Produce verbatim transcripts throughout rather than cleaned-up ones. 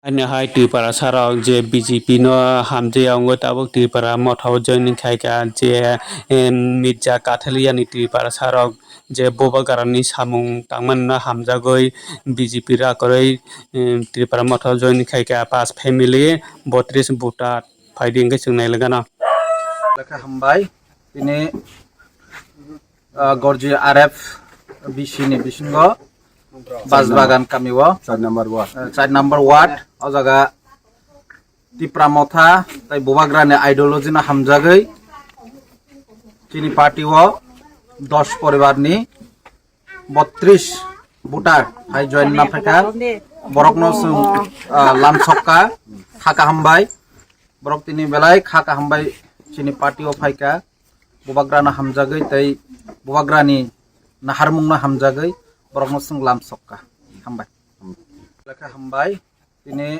Ani hai Tripura sarok je B J P no hamjaya wngwi tabuk Tripura motha o joining khaikha je, em, Mirza Kathaliya ni Tripura sarok je bubagrani samung tangmani no hamjagwi B J P rakorwi, em, Tripura motha o joining khaikha pas family botris voter phaidi hwnkhe chwng nailagano. Lekha hambai tini, ah, Gorji R F B C ni bisingo Basbagan kami o, char number ward. Ah, char number ward, o jaga Tipra motha tai bubagrani ideology no hamjagwi chini party o dos poribar ni botris voter hai join na phaikha. Borokno chwng, ah, lamsokka, kha kaham bai. Borok tini belai kha kaham bai chini party o phaikha. Bubagrano hamjagwi tei bubagrani naharmungno hamjagwi borokno chwng lamsokka. Hambai. Lekha hambai. Tini,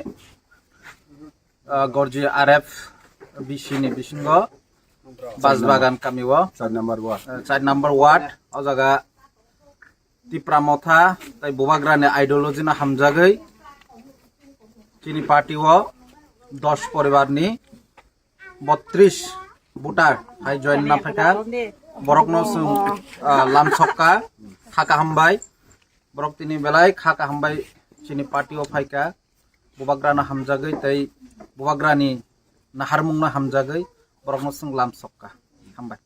ah, Gorji R F B C ni bisingo Basbagan kami o, char number ward. Ah, char number ward, o jaga Tipra motha tai bubagrani ideology no hamjagwi chini party o dos poribar ni botris voter hai join na phaikha. Borokno chwng, ah, lamsokka, kha kaham bai. Borok tini belai kha kaham bai chini party o phaikha. Bubagrano hamjagwi tei bubagrani naharmungno hamjagwi borokno chwng lamsokka. Hambai.